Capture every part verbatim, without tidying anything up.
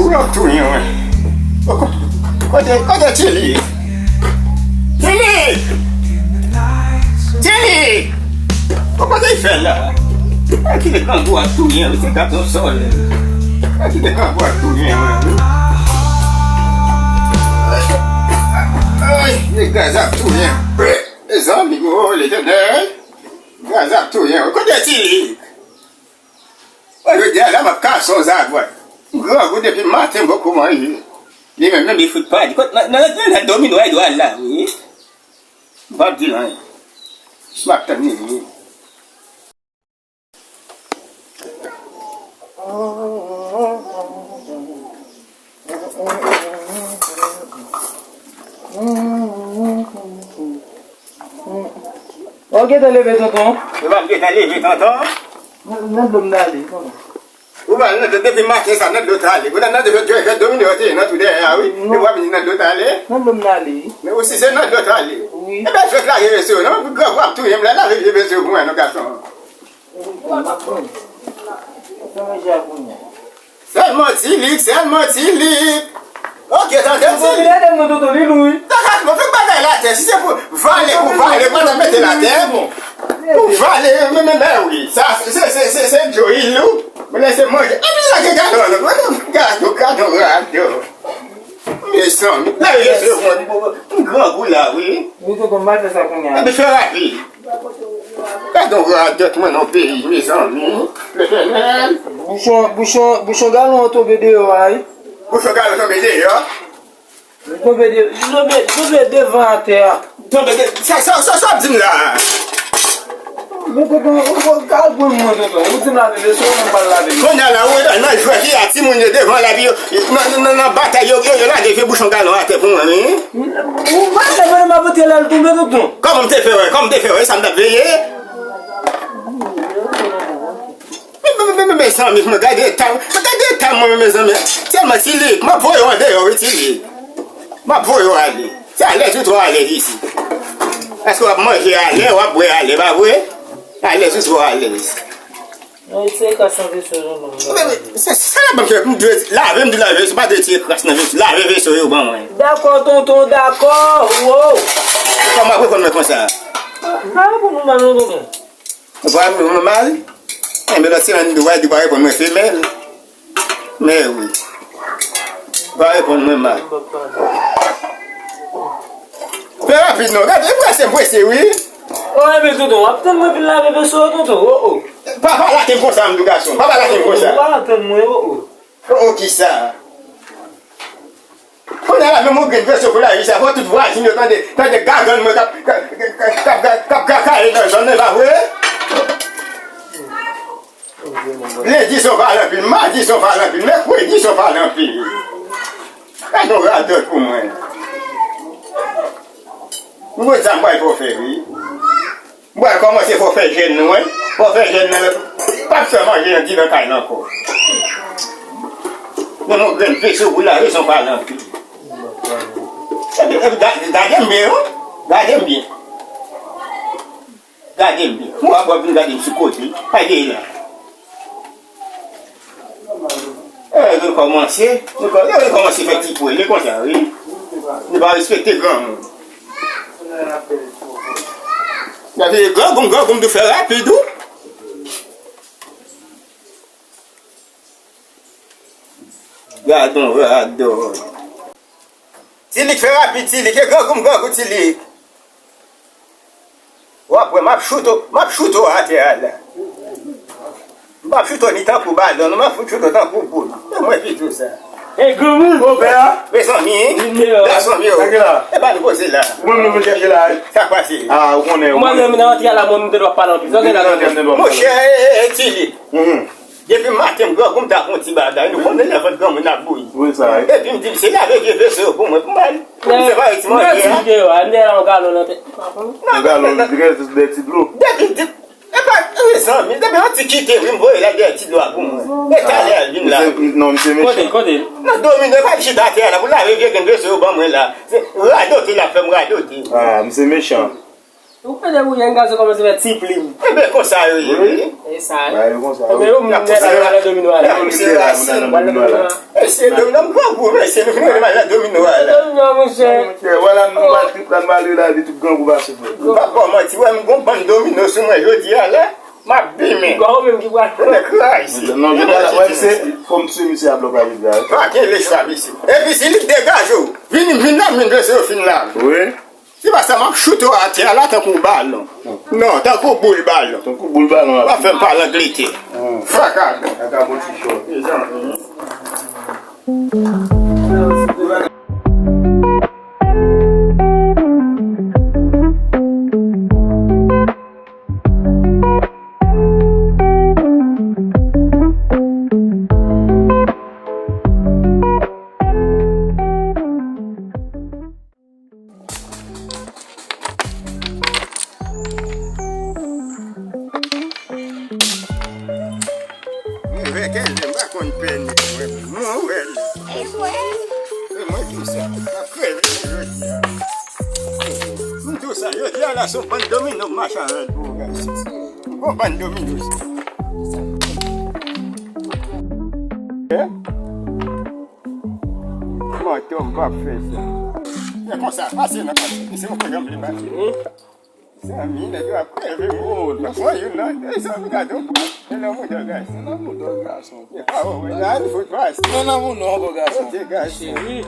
Ou ap touye mwen. Kote, kote Tili? Tili! Tili! Bon, kote l fè la? Ay, kite grangou ap touye mwen, se gason sòl. Ay, kite grangou ap touye mwen. Ay, nèg gaz ap touye mwen. Mezanmi, o Letènèl. Gaz ap touye mwen. Kote Tili? Mwen jodi a la m ap kase yon zagway. M grangou depi maten m poko manje. Li menm, menm li fout pa di. Kot nan nan nan nan domino ay dwa la wi. M p ap di l anyen. M ap tann li vini. Ou gentan leve, tonton? Ou pa gentan leve, tonton? Nan, nan dlo m t ale, tonton. Ou pa nan dlo, depi maten sa, nan dlo t ale. Ou nan dlo, fè domino yo te ye nan tou dèyè a, wi. Non. Epi w ap vin nan dlo t ale. Nan dlo m t ale. Men ou si se nan dlo t ale. Wi. Ebyen, jwèt lage veso, non? Grangou ap touye m la, lave vye veso pou mwen, non, gason. Wi, m ap pran. Fè manje a kounye a. Sèlman Tilik, sèlman Tilik. Ok, tande Tilik. Tonton, tonton, li lou, wi. Dakò, bon, fè bagay la atè. Si se pou vale, pou vale, pa ta mete l atè, bon. Pou vale, men, men, men, wi. Sa, se, se, se, se Joe, li lou. Men lè se manje. Epi sa gen galon, non. Gade, gade, gade, gade. Mezanmi, lè yo se mwen, m grangou la, wi. Wi, tonton, m pral fè sa kounye a. Epi fè rapid. Gade yon radòt mwen nan peyi, mezanmi. Letènèl. Bouchon, bouchon, bouchon galon an tonbe deyò a, wi. Bouchon galon tonbe deyò? Li tonbe de, li tonbe, tonbe devan atè a. Tonbe de, sa, sa, sa, sa w ap di m la? Men tonton, ou, ou ka reponn mwen, tonton. Ou di m lave veso, mwen pral lave veso. Kounye a la, ou nan jwèt li a, timoun yo devan lavi yo, nan, nan, nan, nan batay yo, yo, yo lage vye bouchon galon atè pou mwen, wi. Ou pa te vle m ap antre lè l tonbe, tonton. Kòman m te fè wè? Kòman m te fè wè? Sa m t ap veye? Men, men, men, men, mezanmi, men gade eta, men gade eta mwen, mezanmi. Sèlman Tilik, m ap voye w andeyò, wi, Tilik. M ap voye w ale. Se alèz ou twò alèz isi. Èske w ap manje alè, w ap bwè alè, pa vre? Alèz ou twò alèz. Non, se ka santi se jan mwen. Men, men, se sa la bank yo, m dwe lave, m dwe lave veso, pa dwe tire kras nan veso, lave veso yo ban mwen. Dakò, tonton, dakò. Wow. Kòman w ap reponn mwen konsa? Pa reponn ou mal, non, tonton. Ou pa reponn mwen mal? Enben, lòt semèn, ou va di ou pa reponn mwen femèl. Men wi. Ou pa reponn mwen mal. Fè rapid non, gade, e prese m prese wi. O, enben, tonton, w ap tann mwen vin lave veso, tonton, o, o. Pa, pa lage m konsa, m di w gason, pa, pa lage m konsa. Ou pa tann mwen, o, o. O, o, kisa? Kounye a la, menm yon grenn presyon pou lavi sa, fò tout vwazin yo tande, tande gagann mwen k ap, k ap, k ap, k ap, k ap, k ap gakaye nan zòn nan, pa vre? Lendi sa w pale anpil, madi sa w pale anpil, mèkredi sa w pale anpil. Gade yon radòt pou mwen. M konn sa m pral fè w fè, wi. M pral kòmanse fè w fè jèn nou, wi. Fè w fè jèn nan, p ap fè manje nan ti nan kay la ankò. Men yon grenn peso pou lave san pale anpil. Epi, epi, ga-, gade m byen, wi. Gade m byen. Gade m byen. Mwen ap wè vin gade m sou kote. Ay, deye la. E, nou kòmanse, nou kò-, nou kòmanse fè ti pwele konsa, wi. Nou pa respekte granmoun. Gade, granmoun, granmoun tou fè rapid, wi. Gadon, gadon. Tilik fè rapid, Tilik. E grangou m grangou, Tilik. W ap wè, m ap choute w, m ap choute w atè a la. M ap choute w ni tankou balon, non, m ap fout choute w tankou boul. E mwen ki di w sa. E granmoun! Bopè a? Mezanmi, gason m yo. Sa ki la? E pa nou koze la. Ou menm nou vin chèche la, wi. Sa k pase? A, ou konnen, ou konnen. Mwen menm nan antre a la, mwen m te dwa pale anpil. Sa w gen la, granmoun? Monchè, e, e, e, Tilik. Depi maten m grangou m ta fè yon ti bagay. Nou konnen lè vant granmoun ap bouyi. Wi, sa, wi. Epi m di m se lave vye veso yo pou mwen, pou m al. Pou m separe ti manje a. Yon galon nan tèt. Yon galon, de ti dlo. Depi, depi, epa, mezanmi, depi yon ti kite, wi, m voye l al dèyè ti dlo a pou mwen. E talè a l vin la. Non, misye mechan. Kote, kote? Nan domino, pa chita atè a la, pou lave vye grenn veso yo ban mwen la. Se radote l ap fè m radote. A, misye mechan. Ou konnen ou yon gason kòmanse fè ti plim. Enben konsa yo ye, wi. E sa, wi. Bagay yo konsa, wi. Enben yo moun nèt yo nan domino a la. Misye rasin. Nan domino a la. E Se domino, m grangou, mesye, nou vin wè m al nan domino a la. Domino, monchè. Monchè, wala, nou pral trip la, nou pral rele lavi tout grangou pase frè. M p ap ba w manti, wè, m gon bann domino sou mwen jodi a la. M ap bimen. Gon menm ki pral. Nèg la isi. Non, jodi a la, wè, se fò m sou misye a blòk la jodi a. Pa gen lechwa, mesye. Epi si li degaje w, vin, vin la, vin, mesye, yo fin la. Wi. Se pa sa, m ap choute w atè a la tankou balon. Non, tankou boul balon. Tankou boul balon. Pa fè m pale Angletè. Fraka. Fraka bon ti chò. Mezanmi. Mwen wè kèlè, m pa konn pè nèg mwen. Mwen wè l. E mwen di w sa, m ap kreve jodi a. M di w sa, jodi a la se yon bann domino m mache avè l pou ou, guys. Yon bann domino sa. Mantò, m p ap fè sa. Se konsa, pase nan pase. Se yon pwogram li pase. Zanmi, nèg yo ap kreve. Oh, pran youn nan. E zanmi, gade yon bout. Se lanmou dò gason. Se lanmou dò gason. E pa ou, men la, li fout pase. Men lanmou non, bò gason. Oke, gason. Cheri.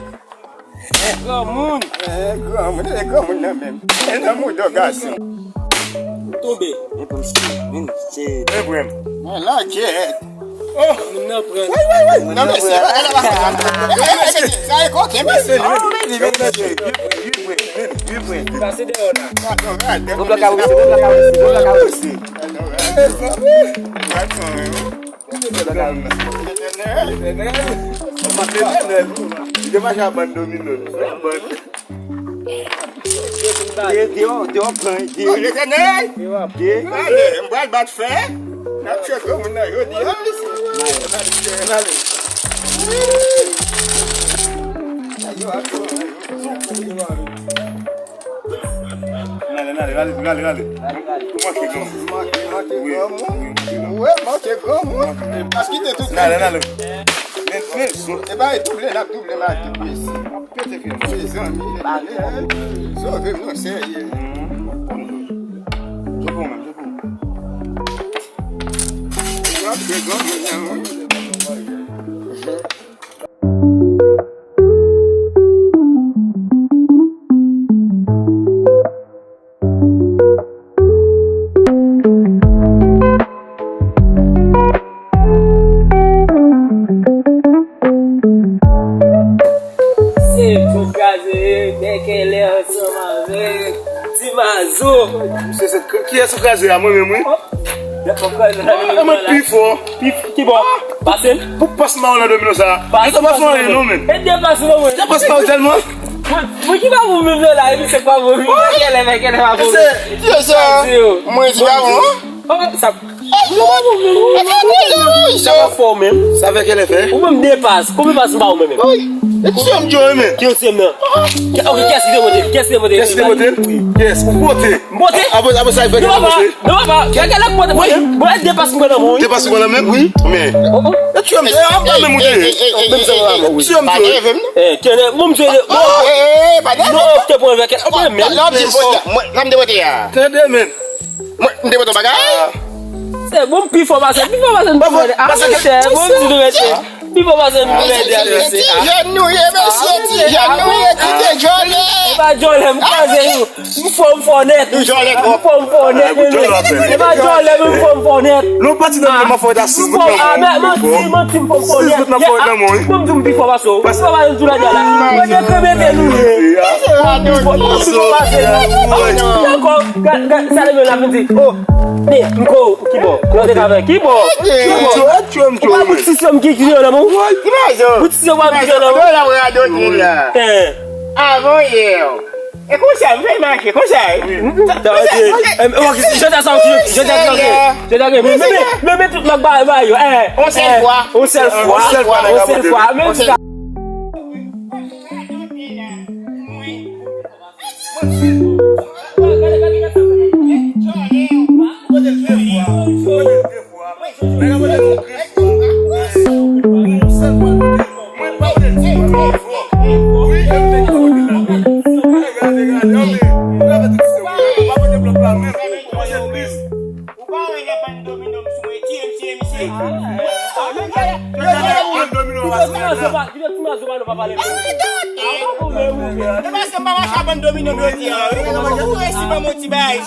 Granmoun. Eh, granmoun, e granmoun nan menm. Se lanmou dò gason. Tonbe. E pou m se, men se. Men pran m. Men lakèt. Oh, moun nan pran. Wi, wi, wi. Non, men se, sa e koken, men se. Pase deyò la. Gon blòk a wisi, gon blòk a wisi, gon blòk a wisi. Li te mache a bann domino. Ye, deyò, deyò, pran, ye. Oh, Letènèl! Ye. Ale, m pral bat fè. N ap tcheke moun nan jodi a. Ale. N ale, n ale, n ale, n ale, n ale. Ou manke granmoun. Ou manke granmoun. Wi, ou manke granmoun. Ou manke granmoun. Pas kite tout. N ale, n ale. Men, men, sou. E ba, e double, n ap double, n ap double. Pete fil. Mezanmi, sove m non, serye. Sove w menm, sove w. W ap fè granmoun nan, wi. Se pou kraze bèkèlè ansanm avèk Ti Mazo. Misye se k-, kiyès ou kraze a? Mwen menm, wi. Mwen pi fò. Pi f-, ki bò? Pase m. Pou pas ma w nan domino sa. Yo te pa fè anyen non, men. E de pas non, mwen. Te pas ma w tèlman. Mwen, mwen ki pa bon menm nan la, epi se pa bon, mwen kèlè, mwen kèlè pa bon. Se, se sa. Mwen di pa bon. Oh, sa, sa pa fò menm. Sa fè kèlè fè? Ou menm de pas, konbyen pas m ba ou menm? Wi. E ti sè m Joe, men. Ki ti sè m nan? Ok, kiyès ki te pote? Kiyès ki te pote? Kiyès ki te pote? Wi. Kiyès? Ou pote? M pote? Apre, apre sa, fè kèlè pote? Non, papa, fè kèlè pote. Mwen, mwen, de pas mwen nan mwen, wi. De pas mwen nan men, wi. Men. Oh, oh. E ti sè m Joe, ap nan men moute. Menm sa mwen, wi. Ti sè m Joe. Eh, kèlè, mwen, m Joe. Oh, eh, eh, pa de. Non, te pran vè kèlè. Oh, men. Nan, nan, m te pote a. Tande, men. Mwen, m te pote yon bagay. Se bon, pi fò pase, pi fò pase, pi fò pase. Ah, se bon, m di nou rete. Pi fò pase, m di nou rete, rete. Ti jèn nou ye, mesye, ti jèn nou ye, kite djòlè. E pa djòlè, m kraze nou. M fò, m fò nèt. M fò, m fò nèt, men. E pa djòlè, men, m fò, m fò nèt. Non, pati nan mwen, m fò ta sis bout nan mwen. Ah, men, manti, manti, m fò, m fò nèt. Bon, m di m pi fò pase w. Pi fò pase m di w la, la. Mwen te kremete nou ye. Pi fò, pi fò pase nou. Dakò. Gad, gad, sa le menm la vin di, oh, men, m ko, ki bò? Ki bò te ka fè? Ki bò? Ki bò? Ou pa bout sisyon m ki, ki nan men w? Bout sisyon pa ki nan men w? Avan yè. E konsa, m fè mache, konsa. Tande, em, ok, jodi a sa, ok, jodi a sa, ok. Jodi a, men, men, men, men tout lòt bagay yo, eh, on sèl fwa. On sèl fwa. On sèl fwa, on sèl fwa. Men sa. Wi, yo te gen sa. Gade, gade, gade, gade. Ou pa mete blòk la menm. Ou pa wè lè bann domino m sou mwen, tiye m, tiye m, tiye m. Bann domino, bann domino, pa pale. E paske m pa mache ak bann domino m yo di a, wi. Ou resi ban m yon ti bagay.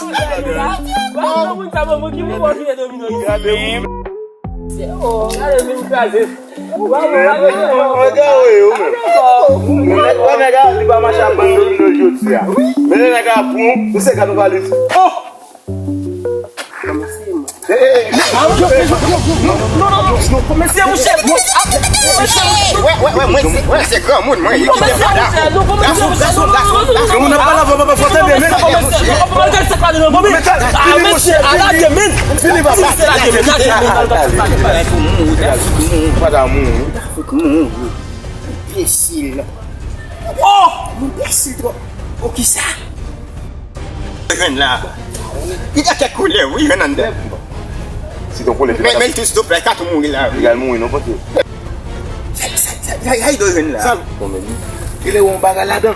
Gade moun sa, bon, moun ki pou mwen vire domino. Gade moun. Se, oh, gade moun kraze. Bravo, bravo, bravo. Gade yo menm. Wè nèg la, li pa mache ak bann domino jodi a. Men nèg la pou, nou se gade nou valiz. Oh! Wè, wè, wè, mwen se, mwen se granmoun, mwen, li kite fada. Gason, gason, gason, gason. Moun ap pale avè w, papa, fò tande, men. Fini, monchè, fini, fini, papa. Fini, papa. Fini, papa. Fini, papa. Fini, papa. Fini, papa. Fini, papa. Enbesil. Oh! Enbesil twòp. Oh, kisa? Jwenn la. Li gen kèk koulè, wi, jwenn anndan. Si ton koulè, men, men, li tou stop la, li ka tou mouri la, wi. Li al mouri, non, paske. Sa, sa, sa, sa, sa, li dwe jwenn la. Sa, bon, men, li rele yon bagay ladan.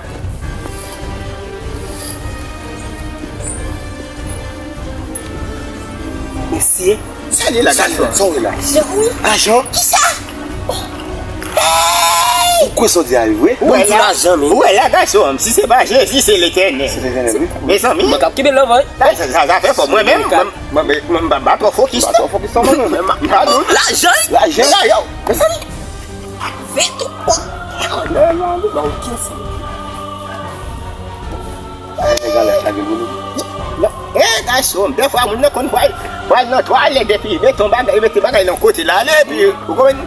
Mesye. Sa li la, gason? Sa w la? Lajan, wi. Lajan? Kisa? Ou kwè sa w di a, wi? Ou wè la, lajan, men. Ou wè la, gason, si se pa Jezi, se Letènèl. Se Letènèl, wi. Mezanmi. Mwen k ap kenbe love, wi. Sa, sa, sa, sa fè fò. Mwen menm, mwen, mwen, mwen, mwen pa twò fokis, non. Pa twò fokis, non, mwen menm. Mwen pa dout. Lajan? Lajan. Lajan, yo. Mezanmi. Fè tou. Ba w kès. Nèg la chage pou nou. Non, eh, gason, dèfwa moun nan konn pral, pral nan twalèt epi mete yon bagay, mete bagay nan kote l ale, epi, ou konprann?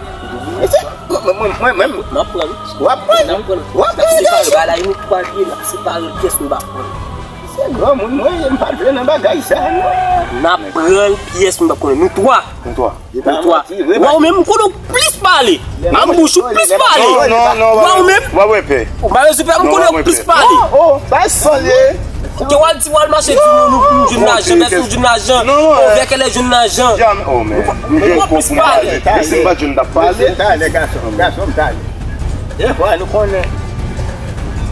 Mesye, mwen, mwen, mwen, mwen, m ap pran l. W ap pran l? N ap pran l. W ap pran l, gason. N ap separe bagay la, nou twa pye, n ap separe l, pyès nou p ap pran l. Se granmoun, mwen, m pa vle nan bagay sa, non. N ap pran l, pyès nou p ap pran l. Nou twa. Nou twa. Wè ou menm, m konnen w plis pale. Nan bouch ou plis pale. Non, non, non, wè ou menm. W ap wè pè. Ou pa bezwen pè, m konnen w plis pale. Oh, oh, bay san ye. Ke w al di w al mache di nou, nou, nou jwenn lajan, mèsi nou jwenn lajan. Ou vè kèlè jwenn lajan. Ou plis pale. E si m pa t jwenn, m t ap pale. Talè, gason, gason, talè. Dèfwa, nou konnen.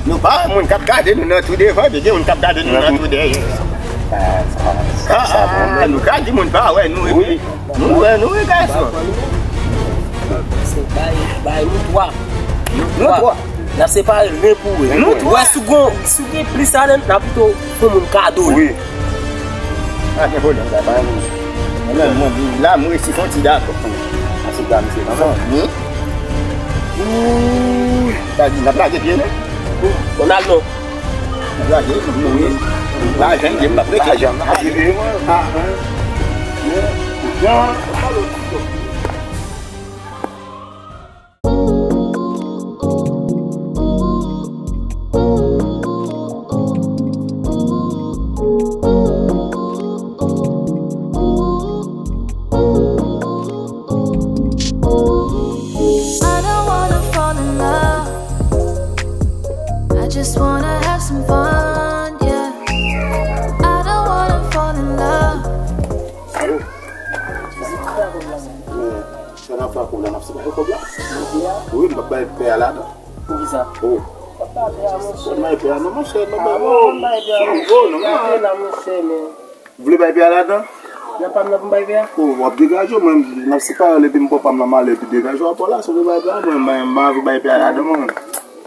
Nou pa wè moun k ap gade nou nan tou devan, epi gen moun k ap gade nou nan tou dèyè. Ah, ah, nou ka di moun pa wè nou, epi nou wè nou, wi, gason. Se bay, bay nou twa. Nou twa. N ap separe l men pou ren. Nou twa. Wè, si w gon, si w gen plis ladan, n ap pito fè moun kado l. Wi. Pa gen pwoblèm, la, pa gen pwoblèm. Mwen menm, mwen, la, mwen resi fon ti dakò. Mèsi, gade, mesye, kanmenm. Zanmi. Ooh, sa di, n ap lage pye, non? Bon, n al, non. N ap lage, nou mouri. Lajan, m p ap rete. Lajan, m ap rete, mwen. Ah, ah. I don't wanna fall in love. I just wanna have some fun, yeah. I don't wanna fall in love. Alo? Sa n ap fè ak kòb la, n ap separe kòb la. Wi, m p ap bay pè a ladan. Poukisa? Oh. M p ap bay pè a, monchè. M p ap bay pè a, non, monchè, m p ap bay, oh, m p ap bay pè a, monchè. Oh, non, non. Gade la, monchè, men. Ou vle bay pè a ladan? Nan pa m nan pou m bay pè a? Oh, w ap degaje w, mwen, n ap separe l, epi m pran pa m nan malè, epi degaje w apre la, si w vle bay pè a, mwen, mwen, m pa anvi bay pè a ladan, mwen.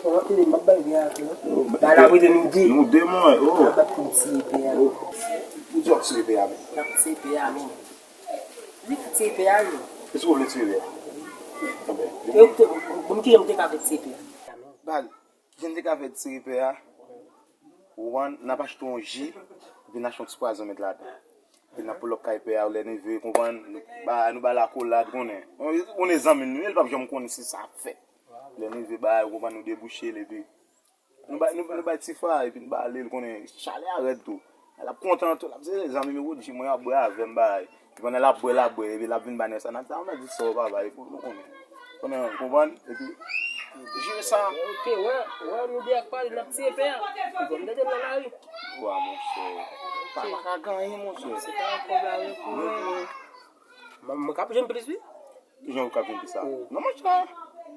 Bon, anpil, m p ap bay pè a tou, non. Oh, bay la pou nou de. Nou de, mwen, oh. N ap ap pou tiye pè a. Oh. Pou di w ap tiye pè a, men. N ap tiye pè a, men. Li tiye pè a, wi. Èske w vle tiye pè a? Enben, e ou te, bon, ki jan m te ka fè tiye pè a? Bal, ki jan m te ka fè tiye pè a? Ou konprann? N ap achte yon ji, epi n achte yon ti pwazon met ladan. Epi n ap pull up kay pè a, lè n rive, konprann? Nou ba, nou ba l akolad, konnen. Ou konnen zanmi n, li p ap janm konnen si sa ap fèt. Lè n rive ba, ou konprann, nou debouche l, epi Nou bay, nou, nou bay ti fa, epi n bale l, konnen chalè a rèd tou. L ap kontan tou, l ap di, "Zanmi m, Roodjee, mwen ap bwè avè m, bay." Epi pandan l ap bwè, l ap bwè, epi l ap vin ba nèg sa, n ap di, "A, ou mèt di sa, papa, epi nou konnen." Konnen, konprann? Epi, jwe sa. Ok, wè, wè, nou de ap pale, n ap tiye pè a. Ou konn tande m nan lari. Wa, monchè. Pa, pa ka gen anyen, monchè. Se pa yon pwoblèm pou mwen. Mwen, mwen ka jwenn plis, wi. Kijan ou ka jwenn plis sa? Non, monchè.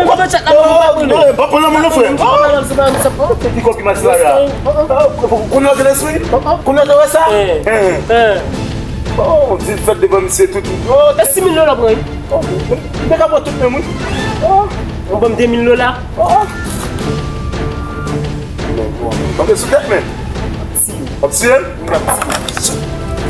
menm nan tèt la, mwen pa konnen. Non, pa pran nan moun non, frè. Mwen pa konnen, se pa, se pa. Ki kòb ki mache la, la? Kounye a w te lespri? Kounye a w te wè sa? Eh. Oh, di fèt devan misye tout. Oh, e sis mil dola pran, wi. Oh, m te ka pran tout menm, wi. Oh. Ou ban m de mil dola? Oh, oh. Kanpe sou tèt, men. W ap tiye m? W ap tiye m.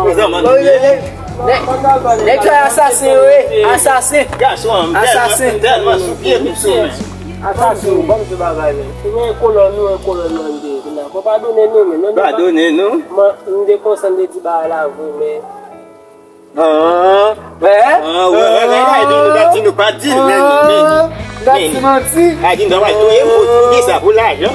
Bon, nèg, nèg sa asasen yo ye, asasen. Gason an, m tèlman, asasen, m tèlman sou pye m sou men. Asasen, ban m di bagay men. Ou gen kolòn nou, gen kolòn nan de la. Bon, padone nou men. Padone nou. M te konsan m te di bagay la vre men. Ah, wè, wè, wè, wè, wè, nou pa di, nou pa di, men, men, men, men, a di nou wè touye m pou, pou ki sa, pou lajan.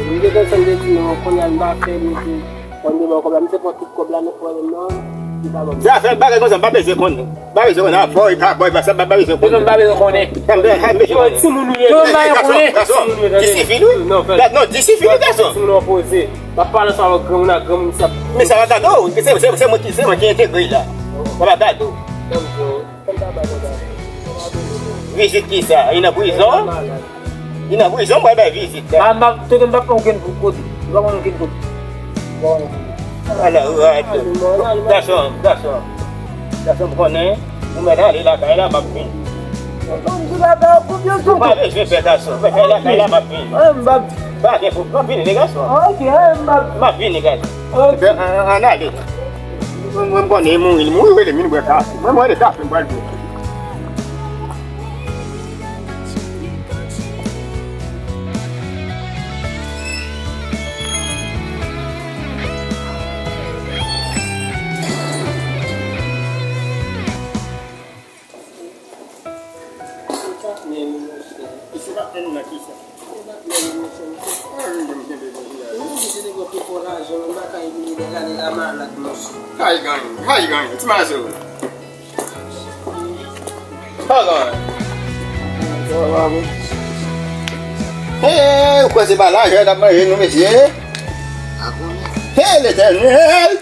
Mwen te kontan de di non, kounye a m pa fè mete kòb nan kòb la, m te pran tout kòb la, nou pran non, li pa ban m. Zafè bagay konsa, m pa bezwen konnen. M pa bezwen konnen, a boy, pa boy, pa sa, m pa bezwen konnen. M pa bezwen konnen. Yo, timoun ou ye, timoun ou ye, timoun ou ye, tande. Disipline, wi. Non, non, disipline, gason. Timoun ou poze. M ap pale ansanm avèk granmoun ak granmoun sa. Men sa pa gade w, se, se, se mwen ki, se mwen ki entegre la. Sa pa gade w. Vizit ki sa? Li nan prizon? Li nan prizon, mwen bay vizit la. M ap, m ap, tonton, m p ap pran okenn kote. M p ap pran okenn kote. Ala, rad. Gason, gason. Gason, m konnen. Ou mèt ale lakay la, m ap vin. Ou pa bezwen pè gason. Mèt ale lakay la, m ap vin. Pa gen pwoblèm. M ap vini, gason. M ap vini, gason. Ebyen, ann, ann ale. Mwen, mwen, m konnen li mouri, li mouri, rele m vin bwè kafe. Mwen, mwen, rele kafe, m pral bwè. Hay gang, hay gang, ti mazo. Hey, ou kwè se pa lajan k ap manje nou, mesye? Hey, Letènèl!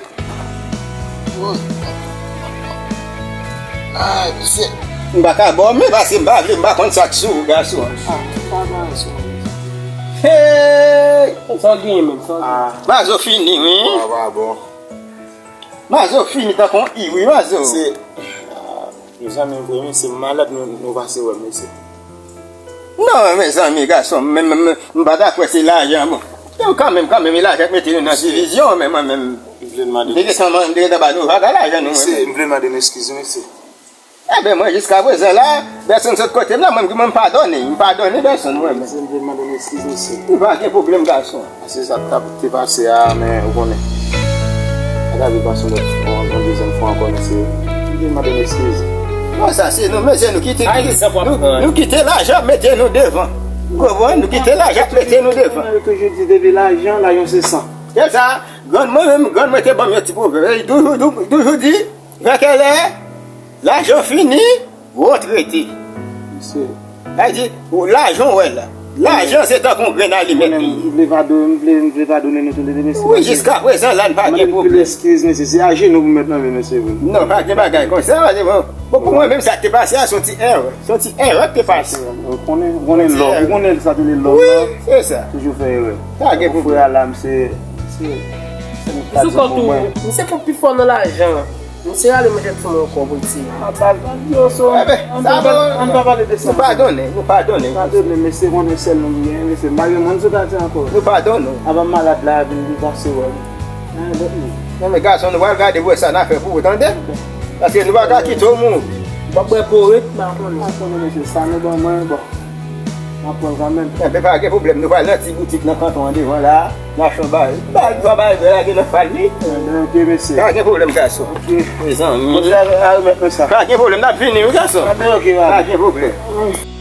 M pa ka ba w men, paske m pa vle, m pa konn sa k sou ou, gason. Hey! Sa w genyen menm, sa w genyen? Mazo fini, wi. Mazo fini tankou yon i, wi, Mazo. Se, ah, mezanmi, vre, wi, se malad nou, nou pase wè, mesye. Non, mezanmi, gason, men, men, men, m pa ta kwè se lajan, bon. Yo, kanmenm, kanmenm, e lajan k mete nou nan divizyon, men mwen menm, m te gentan, m te gentan ba nou vaga lajan nou, mwen menm. M vle mande n eskiz, wi, mesye. Enben, mwen, jiska prezan la, pèsonn sot kote m la, mwen, mwen, m padone, m padone pèsonn, mwen menm. Se m vle mande n eskiz, mesye. Pa gen pwoblèm, gason. Se sa k t ap te pase a, men ou konnen. Sa ka rive pase yon lòt, yon, yon dezyèm fwa ankò, mesye. M vle mande n eskiz. Bon, sa se nou, mesye, nou kite, nou, nou kite lajan mete nou devan. Ou konprann? Nou kite lajan mete nou devan. Mwen toujou di, depi lajan, lajan se san. Se sa, grann mwen menm, grann mwen te ban m yon ti pwovèb. Li toujou, toujou di, vè kèlè, lajan fini, wòt rete. Mesye. Sa di, ou lajan w wè la. Lajan se tankou yon grenn alimèt li ye. M vle padone, m vle, m vle padone nou tou lede, mesye. Wi, jiska prezan la, n pa gen pwoblèm. Eskiz, mesye, se ajenou pou mèt nan men mesye, vre. Non, pa gen bagay konsa, pa gen, bon, bon, pou mwen menm, sa k te pase a, se yon ti erè. Se yon ti erè k te pase. Ou konnen, ou konnen lò, ou konnen sa te le lò. Wi, se sa. Toujou fè erè. Pa gen pwoblèm. Frè a la, misye, misye, misye, misye pran pi fò nan lajan. Misye rale manje sou mwen ankò pou l tiye. A bal, yo, so, ann pa pale, ann pa pale de sa. Nou padone, nou padone. Padone, mesye, konnen sèl nou gen, mesye. M pa gen moun sou katye ankò. Nou padone. Apa malad la vin li pase wè. Non, men gason, nou pral gade pou wè sa n a fè pou ou, tande? Paske nou pa ka kite w mouri. W ap bwè po wi, m pa konnen. M pa konnen, mesye, sa nou ban mwen, bon. M ap pran kanmenm. Enben, pa gen pwoblèm, nou pral nan ti boutik nan kanton an devan la. N achte yon bagay. Bagay, yon bagay, bagay, lage nan fal li. Enben, ok, mesye. Pa gen pwoblèm, gason. Ok. Mezanmi. Bon, sa, a remèt mwen sa. Pa gen pwoblèm, n ap vini, wi, gason. Enben, ok, pa gen pwoblèm.